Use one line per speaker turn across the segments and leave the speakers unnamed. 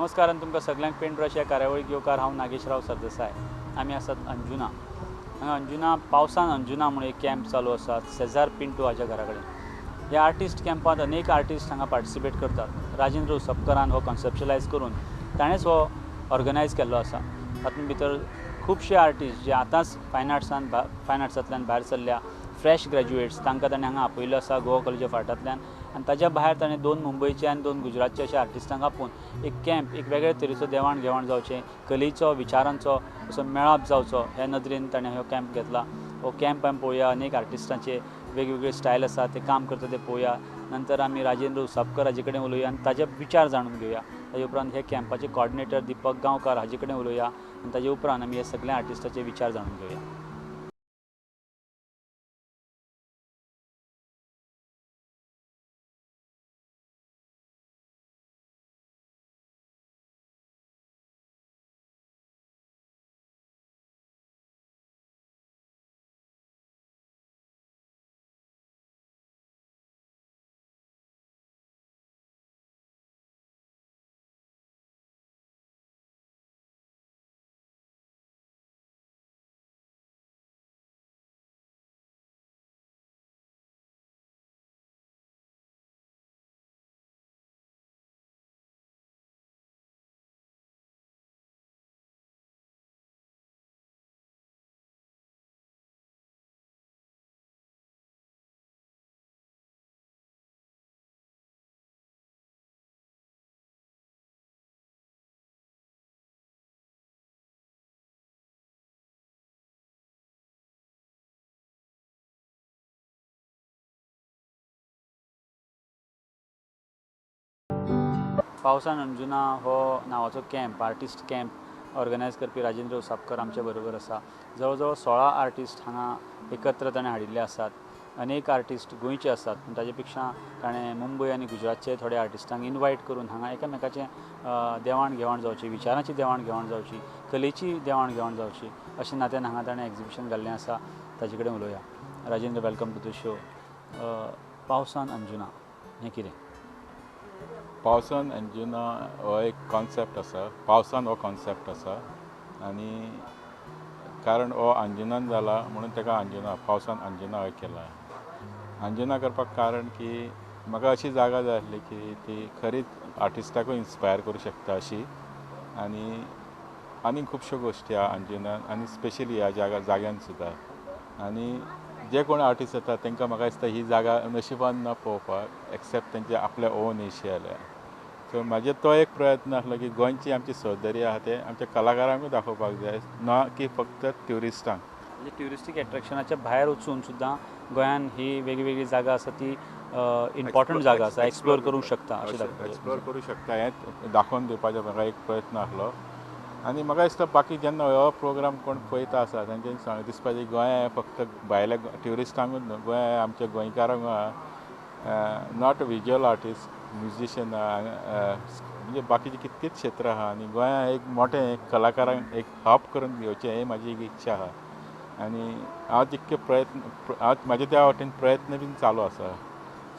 नमस्कार आनी तुमकां सगळ्यांक पेंट ब्रश ह्या कार्यावळीक येवकार. हांव नागेश राव सरदेसाय. आमी आसात अंजुना. हांगा अंजुना पावसान अंजुना म्हणून एक कॅम्प चालू आसा सेजार पिंटू हाच्या घरा कडेन. ह्या आर्टिस्ट कॅम्पांत अनेक आर्टिस्ट हांगा पार्टिसिपेट करतात. राजेंद्र उसपकरान हो कॉन्सेप्चुलायज करून ताणेंच हो ऑर्गनायज केल्लो आसा. तातूंत भितर खुबशे आर्टिस्ट जे आतांच फायन आर्ट्सांतल्यान भायर सरल्या, फ्रेश ग्रॅज्युएट्स, तांकां ताणें हांगा आपयल्लो आसा गोवा कॉलेज ऑफ आर्टांतल्यान. आनी ताच्या भायर ताणें 2 मुंबयचे आनी 2 गुजरातचे अशे आर्टिस्टांक आपोवन एक कॅम्प, एक वेगळे तरेचो देवाण घेवाण जावचें, कलेचो विचारांचो असो मेळाप जावचो ह्या नदरेन ताणें हो कॅम्प घेतला. हो कॅम्प आमी पळोवया, अनेक आर्टिस्टांचे वेगवेगळे स्टायल आसा, ते काम करता ते पळोवया. नंतर आमी राजेंद्र उसपकर हाजे कडेन उलोवया आनी ताजे विचार जाणून घेवया. ताजे उपरांत हे कॅम्पाचे कॉर्डिनेटर दीपक गांवकार हाजे कडेन उलोवया आनी ताजे उपरांत आमी हे सगळ्या आर्टिस्टाचे विचार जाणून घेवया. पावसान अंजुना हो नांवाचो कॅम्प, आर्टिस्ट कॅम्प ऑर्गनायज करपी राजेंद्र उसपकर आमच्या बरोबर आसा. जवळ जवळ 16 आर्टिस्ट हांगा एकत्र ताणें हाडिल्ले आसात. अनेक आर्टिस्ट गोंयचे आसात, पूण ताजे पेक्षा ताणें मुंबय आनी गुजरातचे थोडे आर्टिस्टांक इनवायट करून हांगा एकामेकाचें देवाण घेवाण जावची, विचारांची देवाण घेवाण जावची, कलेची देवाण घेवाण जावची अशें नात्यान हांगा ताणें एग्जिबिशन घाल्लें आसा. ताजे कडेन उलोवया. Rajendra, welcome to the show. पावसान अंजुना हें कितें?
पावसान अंजुना हो एक कॉन्सेप्ट आसा. पावसान हो कॉन्सेप्ट आसा आनी कारण हो अंजुनान जाला म्हणून ताका अंजुना, पावसान अंजुना हो केला. अंजुना करपाक कारण की म्हाका अशी जागा जाय आसली की ती खरीच आर्टिस्टाकूय इन्स्पायर करूं शकता अशी. आनी आनी खुबश्यो गोश्टी आहा अंजुनान आनी स्पेशली ह्या जाग्यान सुद्दां. आनी जे कोण आर्टिस्ट येता तांकां म्हाका दिसता ही जागा नशिबान ना पळोवपाक, एक्सेप्ट तेंचे आपल्या ओन एशी जाल्यार. सो म्हाजे तो एक प्रयत्न आसलो की गोंयची आमची सौंदर्य आहा तें आमच्या कलाकारांकूय दाखोवपाक जाय, ना की फक्त ट्युरिस्टांक.
म्हणजे ट्युरिस्टीक एट्रॅक्शनाच्या भायर वचून सुद्दां गोंयान ही वेगवेगळी जागा आसा ती इम्पॉर्टंट जागा आसा, एक्सप्लोर करूंक शकता, अशें
एक्सप्लोर करूं शकता हें दाखोवन दिवपाचो म्हाका एक प्रयत्न आसलो. आनी म्हाका दिसता बाकी जेन्ना हो प्रोग्राम कोण पळयता आसा तांच्यांनी दिसपाचें गोंय फक्त भायल्या ट्युरिस्टांकूच न्हू, गोंय आमच्या गोंयकारांक आहा, not visual artist, musician, म्हणजे बाकीची कितकीच क्षेत्रां आहा. आनी गोंया एक मोठें एक कलाकारांक एक हब करून घेवचें हे म्हाजी एक इच्छा आहा. आनी हांव जितके प्रयत्न, हांव म्हाजे त्या वाटेन प्रयत्न बीन चालू आसा.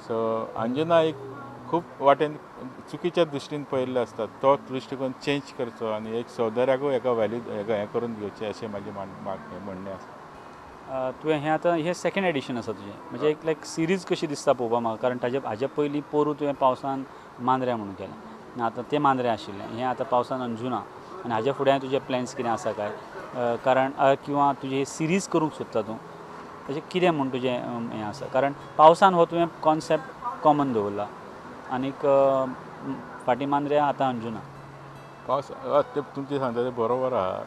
सो अंजुना एक खूब वाटेन चुकीच्या दृश्टीन पळयल्ले आसता, तो दृश्टिकोन चेंज करचो आनी एक सौंदर्याकूय एका व्हॅल्यू हें करून घेवचें अशें म्हाजें म्हणणें आसा.
तुवें हें आतां हें सेकेंड एडिशन आसा तुजें, म्हणजे एक लायक सिरीज कशी दिसता पळोवपा म्हाका, कारण ताजे हाजे पयलीं पोरूं तुवें पावसान मांद्र्या म्हणून केलें, आतां तें मांद्रें आशिल्लें, हें आतां पावसान अंजुना. आनी हाज्या फुडें तुजे प्लॅन्स कितें आसा काय, कारण किंवां तुजी सिरीज करूंक सोदता तूं, अशें कितें म्हूण तुजें हें आसा? कारण पावसान हो तुवें कॉन्सेप्ट कॉमन दवरला आनीक फाटीं मांद्र्या आतां अंजुना.
पावस ते तुमचें सांगता तें बरोबर आहा,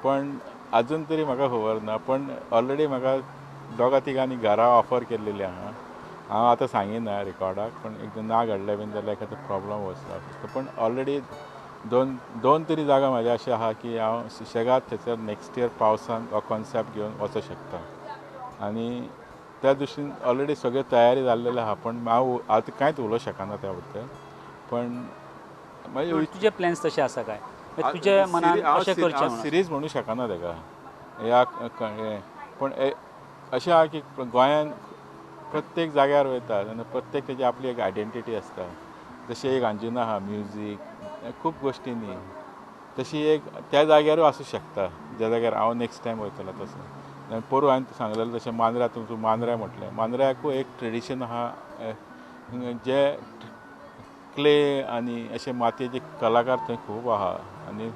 पण आजून तरी म्हाका खबर ना. पण ऑलरेडी म्हाका दोगा तिगांनी घरा ऑफर केल्लेली आहा. हांव आतां सांगिना रिकॉर्डाक, पण एकदां ना घडलें बीन जाल्यार एखादो प्रॉब्लम वचना. पण ऑलरेडी दोन तरी जागा म्हाज्या अशें आहा की हांव सुशेगाद थंयसर नेक्स्ट इयर पावसान हो कॉन्सेप्ट घेवन वचोंक शकता. आनी त्या दृश्टीन ऑलरेडी सगळी तयारी जाल्लेली आहा, पण हांव आतां कांयच उलोवंक शकना त्या बद्दल. पण मागीर
तुजे प्लॅन्स तशे आसा काय तुजे मनान अशें करचें?
सिरीज म्हणूं शकना ताका ह्या, पण अशें आहा की गोंयान प्रत्येक जाग्यार वयता तेन्ना प्रत्येक तेजी आपली एक आयडेंटिटी आसता. जशें एक अंजुना आहा म्युजीक, खूब गोश्टींनी तशी एक त्या जाग्यारूय आसूं शकता ज्या जाग्यार हांव नेक्स्ट टायम वयतलो तसो. पोरूं हांवें सांगलेलें तशें मांद्र्या, तुमचो मांद्र्या म्हटलें, मांद्र्याकूय एक ट्रेडिशन आहा जे क्ले आनी अशे मातयेचे कलाकार थंय खूब आहा आनी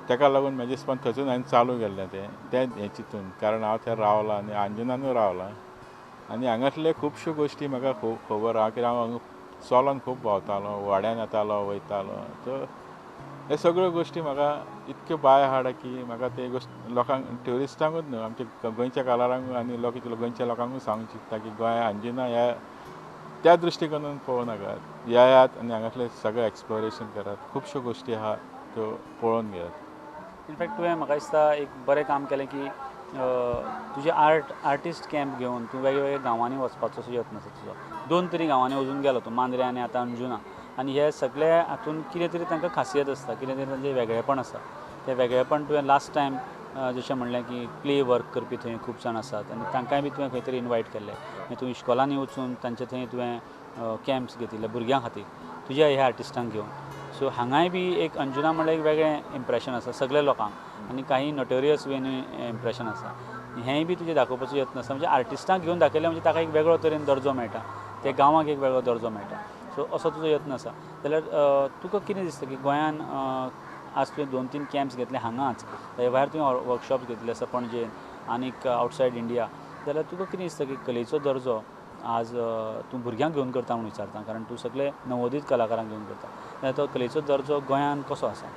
ताका लागून म्हाजें इसपान थंयसून हांवें चालू केल्लें तें तें हें चिंतून, कारण हांव थंय रावलां आनी अंजुनानूय रावलां आनी हांगासले खुबश्यो गोश्टी म्हाका खूब खबर आहा कित्याक हांव हांगा चलोन खूब भोंवतालो, वाड्यान येतालो वयतालो. सो हे सगळ्यो गोश्टी म्हाका इतक्यो बाय हाड की म्हाका ते गोश्ट लोकांक ट्युरिस्टांकूच न्हू आमच्या गोंयच्या कलाकारांकूय आनी लोक गोंयच्या लोकांकूय सांगूंक चिंत्ता की गोंय अंजुना ह्या त्या दृश्टिकोनान पळोवं नाकात, येयात आनी हांगासलें सगळें एक्सप्लोरेशन करात, खुबश्यो गोश्टी आहा त्यो पळोवन घेयात.
इनफॅक्ट तुवें म्हाका दिसता एक बरें काम केलें की तुजें आर्टिस्ट कॅम्प घेवन तूं वेगवेगळ्या गांवांनी वचपाचो असो यत्न आसा तुजो. 2 तरी गांवांनी वचून गेलो तूं, मांद्रे आनी आतां अंजुना, आनी हे सगळे हातून कितें तरी तांकां खासियत आसता, कितें तरी तांचें वेगळेपण आसा. तें वेगळेपण तुवें लास्ट टायम जशें म्हणलें की क्ले वर्क करपी थंय खूब जाण आसात आनी तांकांय बी तुवें खंय तरी इनवायट केल्लें, मागीर तूं इश्कोलांनी वचून तांचे थंय तुवें कॅम्प्स घेतिल्ले भुरग्यां खातीर तुज्या ह्या आर्टिस्टांक घेवन. सो हांगाय बी एक अंजुना म्हणल्यार एक वेगळें इम्प्रेशन आसा सगळ्या लोकांक आनी काही नोटोरियस वेनूय इम्प्रेशन आसा, हेंय बी तुजें दाखोवपाचो यत्न आसा. म्हणजे आर्टिस्टांक घेवन दाखयलें म्हणजे ताका एक वेगळो तरेन दर्जो मेळटा, ते गांवाक एक वेगळो दर्जो मेळटा. सो असो तुजो यत्न आसा. जाल्यार तुका कितें दिसता की गोंयान आज तुवें 2-3 कॅम्प्स घेतले हांगाच, ते भायर तुवें वर्कशॉप्स घेतले आसा पणजेन आनीक आवटसायड इंडिया, जाल्यार तुका कितें दिसता की कलेचो दर्जो आज तूं भुरग्यांक घेवन करता म्हूण विचारता, कारण तूं सगळे नवोदीत कलाकारांक घेवन करता, जाल्यार तो कलेचो दर्जो गोंयान कसो आसा?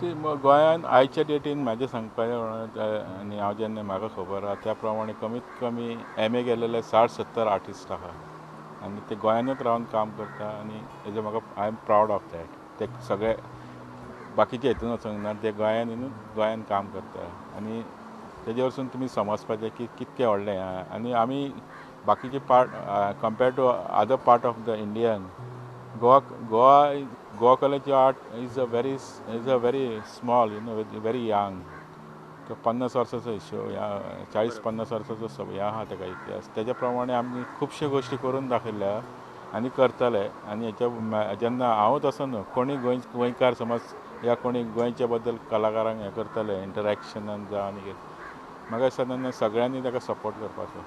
गोंयान आयच्या डेटीन म्हाजें सांगपाचें आनी हांव जेन्ना म्हाका खबर आहा त्या प्रमाणे कमीत कमी एम ए केलेले 60-70 आर्टिस्ट आहा आनी ते गोंयानूच रावन काम करता आनी हेजो म्हाका I am proud of that. ते सगळे बाकीचे हितून वचूंक ना, ते गोंयान येवन गोंयान काम करता आनी तेजे वरसून तुमी समजपाचें की कितकें व्हडलें आहा. आनी आमी बाकीचे part compare to other part of the Indian, Goa Goa Goa college art is a very small, you know, very young. तो 50 वर्सांचो हिशोब, ह्या 40-50 वर्सांचो हें आहा तेका इतिहास. तेज्या प्रमाणे आमी खुबश्यो गोश्टी करून दाखयल्या आनी करतले. आनी हेच्या जेन्ना हांव तसो न्हू, कोणी गोंयकार समज या कोणी गोंयच्या बद्दल कलाकारांक हें करतले इंटरेक्शनान जावं आनी कितें, म्हाका दिसता तेन्ना सगळ्यांनी ताका सपोर्ट करपाचो.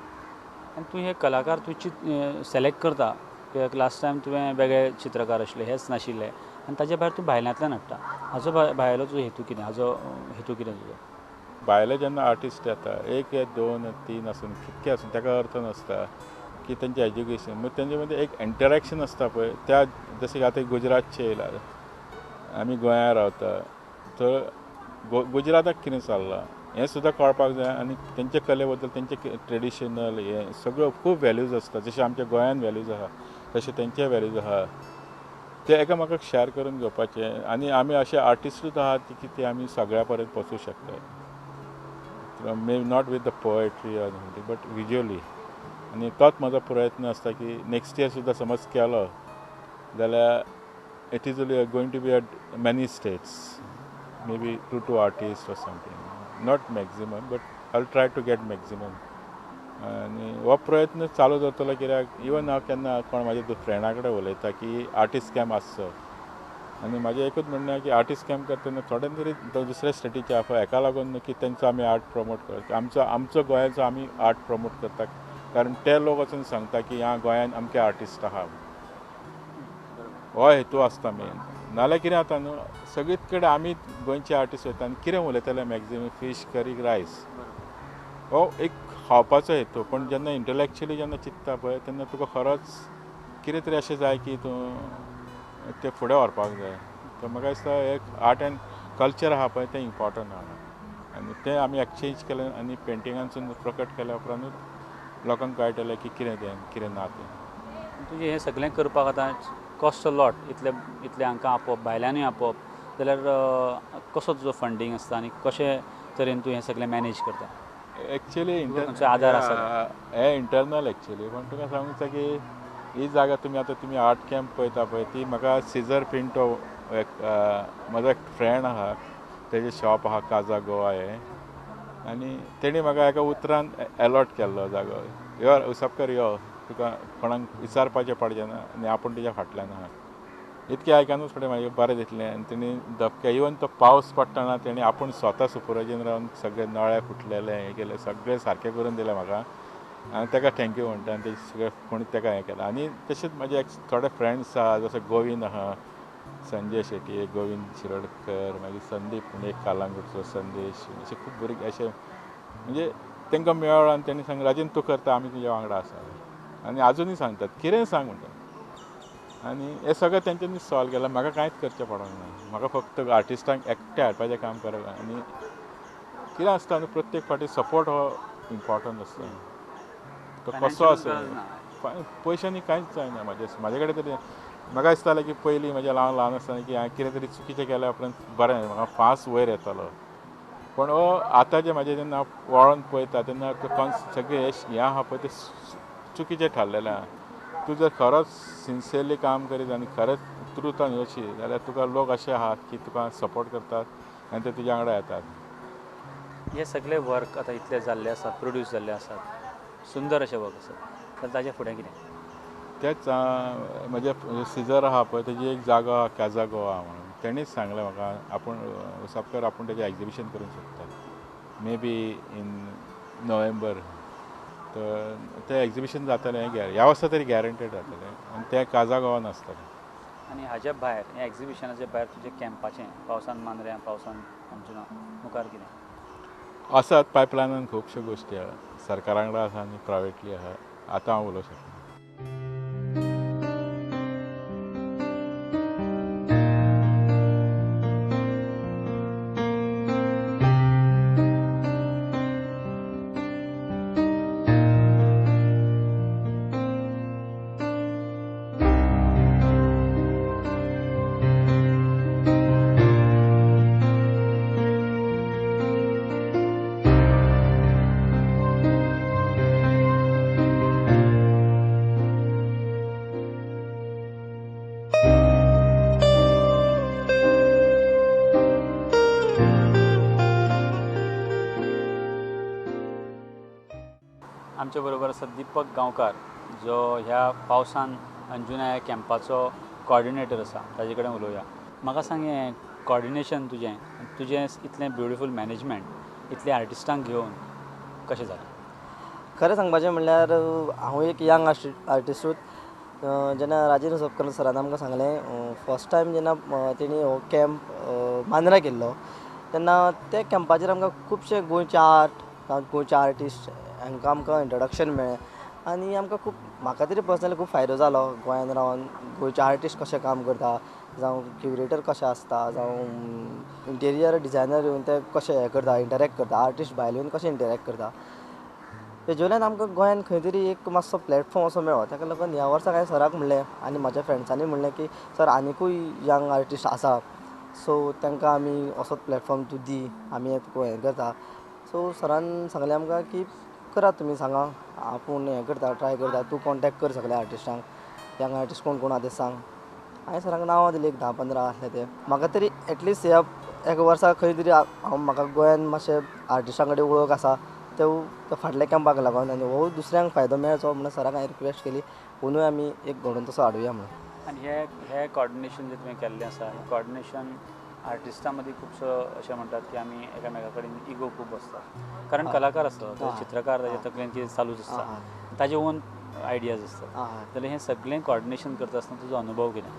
आनी तूं हे कलाकार तूं सिलेक्ट करता, कित्याक लास्ट टायम तुवें वेगळे चित्रकार आशिल्ले, हेच नाशिल्ले, आनी ताजे भायर तूं भायल्यांतल्यान हाडटा, हाजो भायलो तुजो हेतू कितें, हाजो हेतू कितें तुजो?
भायले जेन्ना आर्टिस्ट येता, 1 2 3 आसून कितके आसून ताका अर्थ नासता की तेंचें एज्युकेशन, मागीर तेंचे मदीं एक इंटरेक्शन आसता पळय त्या, जशें की आतां गुजरातचे येयला, आमी गोंया रावता, तर गुजराताक कितें चल्लां हें सुद्दां कळपाक जाय आनी तेंचे कले बद्दल तेंचे ट्रेडिशनल हें सगळ्यो खूब व्हॅल्यूज आसता. जशें आमच्या गोंयान व्हॅल्यूज आहा तशें तेंचे व्हॅल्यूज आहा, ते एकामेकाक शेअर करून घेवपाचें. आनी आमी अशे आर्टिस्टूच आहात की ते आमी सगळ्या पर्यंत पोचूंक शकता, may not with the poetry or something but visually. आनी तोच म्हजो प्रयत्न आसता की नेक्स्ट इयर सुद्दां समज केलो जाल्यार it is going to be at many states, may be 2 artist or something, not maximum but I will try to get maximum. आनी हो प्रयत्न चालू दवरतलो, कित्याक इवन हांव केन्ना कोण म्हाज्या फ्रेंडा कडेन उलयता की आर्टिस्ट कॅम्प आसचो, आनी म्हाजें एकूच म्हणणें आहा की आर्टिस्ट कॅम्प करता तेन्ना थोडे तरी दुसऱ्या स्टेटीचे आहा, हेका लागून न्हू की तेंचो आमी आर्ट प्रमोट करता, आमचो आमचो गोंयाचो आमी आर्ट प्रमोट करता, कारण ते लोक वचून सांगता की ह्या गोंयान अमके आर्टिस्ट आहा, हो हेतू आसता मेन. नाल्यार कितें जाता न्हू, सगळीच कडेन आमी गोंयचे आर्टिस्ट वयता आनी कितें उलयतले मॅक्झिमम फीश करी रायस, हो एक खावपाचो हेतू. पूण जेन्ना इंटलेक्चुअली जेन्ना चिंत्ता पळय तेन्ना तुका खरोच कितें तरी अशें जाय की तूं तें फुडें व्हरपाक जाय. तर म्हाका दिसता एक आर्ट एंड कल्चर आहा पळय तें इम्पोर्टंट आहा आनी तें आमी एक्सचेंज केलें आनी पेंटिंगांसून प्रकट केल्या उपरांतूच लोकांक कळटलें की कितें तें कितें ना तें.
तुजें हें सगळें करपाक आतां कॉस्ट अ लॉट, इतले इतले हांकां आपोवप, भायल्यानूय आपोवप, जाल्यार कसो तुजो फंडींग आसता आनी कशे तरेन तूं हें सगळें मॅनेज करता?
एक्चुअली
आदार आसा
हें इंटरनल एक्चुअली, पण तुका सांगूंक जाय की ही जागा तुमी आतां तुमी आर्ट कॅम्प पळयता पळय ती म्हाका सिजर पिंटो एक म्हजो एक फ्रेंड आहा, तेजें शॉप आहा काजा गोवा हें, आनी तेणी म्हाका एका उतरान एलॉट केल्लो जागो, यो सबकर यो, तुका कोणाक विचारपाचें पडचें ना आनी आपूण तेज्या फाटल्यान आहा. इतकें आयकनूच फुडें मागीर बरें दिसलें. आनी तेणी धपके इवन तो पावस पडटना तेणी आपूण स्वता सुपरवायजन रावन सगळे नळे फुटलेले हें केलें सगळें सारकें करून दिलें म्हाका. आनी ताका thank you म्हणटा. आनी तेजें सगळें कोणी ताका हें केलां. आनी तशेंच म्हजे थोडे फ्रेंड्स आहा, जसो गोविंद आहा, संजय शेट्टी, गोविंद शिरोडकर, मागीर संदीप म्हणजे एक कालांगुटचो संदेश, अशे खूब भुरगे अशे म्हणजे तांकां मेळ्ळो. आनी तेणी सांगलें राजेंद्र तूं करता, आमी तुज्या वांगडा आसा. आनी आजुनूय सांगतात कितेंय सांग म्हणटा. आनी हें सगळें तेंच्यांनी सॉल्व केलां. म्हाका कांयच करचें पडोंक ना, म्हाका फक्त आर्टिस्टांक एकटें हाडपाचें काम करप. आनी कितें आसता न्हू, प्रत्येक फावटी सपोर्ट हो इम्पॉर्टंट आसता. तो कसो आसता, पयशांनी कांयच जायना. म्हाजे कडेन तरी म्हाका दिसतालें की पयलीं म्हज्या ल्हान ल्हान आसतना की हांवें कितें तरी चुकीचें केल्या उपरांत बरें म्हाका फास्ट वयर येतालो. पूण हो आतां जें म्हाजें जेन्ना वळोन पळयता तेन्ना सगळें हें आहा पळय तें चुकीचें थारलेलें आहा. तूं जर खरोच सिन्सियरली काम करीत आनी खरेंच ट्रुथान वचशी जाल्यार तुका लोक अशे आहात की तुका सपोर्ट करतात आनी ते तुज्या वांगडा येतात.
हे सगळे वर्क आतां इतले जाल्ले आसात, प्रोड्यूस जाल्ले आसात, सुंदर अशें वर्क आसा, तर ताजे फुडें कितें?
तेच म्हजे सिजर आहा पळय तेजी एक जागो आहा काजा गोवा म्हणून, तेणीच सांगलें म्हाका आपूण सापकर आपूण तेजें एग्जिबिशन करूंक शकता मे बी इन नोव्हेंबर. तर तें एग्जिबिशन जातलें ह्या वर्सा तरी गॅरंटेड जातलें. आनी तें काजा गोवान आसतलें.
आनी हाज्या भायर ह्या एग्जिबिशनाच्या भायर तुजें कॅम्पाचें पावसान मांद्र्यां, पावसान अंजुना मुखार कितें
आसात? पायपलायनान खुबश्यो गोश्टी आहा, सरकारा वांगडा आसा आनी प्रायवेटली आहा. आतां हांव उलोवंक शकना.
आमच्या बरोबर आसा दीपक गांवकार, जो ह्या पावसान अंजुना ह्या कॅम्पाचो कॉर्डिनेटर आसा. ताजे कडेन उलोवया. म्हाका सांग, हें कॉर्डिनेशन तुजें, तुजें इतलें ब्युटिफूल मॅनेजमेंट, इतलें आर्टिस्टांक घेवन कशें जालें?
खरें सांगपाचें म्हणल्यार हांव एक यंग आर्टिस्टूच. जेन्ना राजेंद्र सपकर सरान आमकां सांगलें फर्स्ट टायम जेन्ना तेणी हो कॅम्प मांद्रा केल्लो तेन्ना त्या कॅम्पाचेर आमकां खुबशे गोंयचे आर्ट, गोंयचे आर्टिस्ट हांकां आमकां इंट्रोडक्शन मेळ्ळें. आनी आमकां खूब, म्हाका तरी पर्सनली खूब फायदो जालो गोंयान रावन गोंयचे आर्टिस्ट कशें काम करता, जावं क्युरेटर कशें आसता, जावं इंटेरियर डिजायनर येवन ते कशें हें करता, इंटरेक्ट करता, आर्टिस्ट भायले येवन कशें इंटरेक्ट करता. तेजे वयल्यान आमकां गोंयान खंय तरी एक मातसो प्लेटफॉर्म असो मेळ्ळो. ताका लागून ह्या वर्सा हांवें सराक म्हणलें आनी म्हाज्या फ्रेंड्सांनी म्हणलें की सर आनिकूय यंग आर्टिस्ट आसा, सो तांकां आमी असोच प्लेटफॉर्म तूं दी, आमी तुका हें करता. सो सरान सांगलें आमकां की करात तुमी, सांगा आपूण हें करता, ट्राय करता, तूं कॉन्टेक्ट कर सगल्या आर्टिस्टांक, यंग आर्टिस्ट कोण कोण आहा ते सांग. हांवें सरांक नांवां दिलीं एक 10-15 आसले ते. म्हाका तरी एटलिस्ट ह्या एका वर्सा खंय तरी हांव म्हाका गोंयान मातशें आर्टिस्टां कडेन वळख आसा ते फाटल्या कॅम्पाक लागून, आनी हो दुसऱ्यांक फायदो मेळचो म्हणून सराक हांवें रिक्वेस्ट केली अंदूय आमी एक घडोवन तसो हाडुया म्हणून.
आनी हे कॉर्डिनेशन जें तुवें केल्लें आसा, हें कॉर्डिनेशन आर्टिस्टां मदीं खुबसो अशें म्हणटात की आमी एकामेका कडेन इगो खूब आसता, कारण कलाकार आसता, चित्रकार, ताच्या तकलेन कितें चालूच आसता, ताजे ओन आयडियाज आसतात. जाल्यार हें सगळें कॉर्डिनेशन करता आसतना तुजो अनुभव कितें?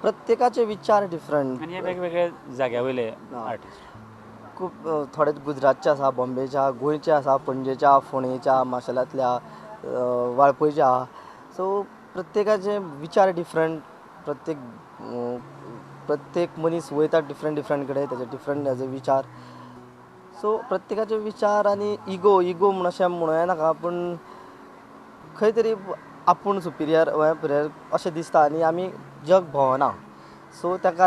प्रत्येकाचे विचार डिफरंट
आनी हे वेगवेगळे जाग्या वयले आर्टिस्ट
खूब, थोडे गुजरातचे आसा, बॉम्बेचे, गोंयचे आसा, पणजेच्या, फोंडेच्या, माशेलांतल्या, वाळपयच्या आहा. सो प्रत्येकाचे विचार डिफरंट, प्रत्येक मनीस वयता डिफरंट डिफरंट कडेन, ताचे डिफरंट हेजे विचार. सो प्रत्येकाचे विचार आनी इगो, इगो म्हूण अशें म्हणूं नाका, पूण खंय तरी आपूण सुपिरियर अशें दिसता आनी आमी जग भोंवना. सो ताका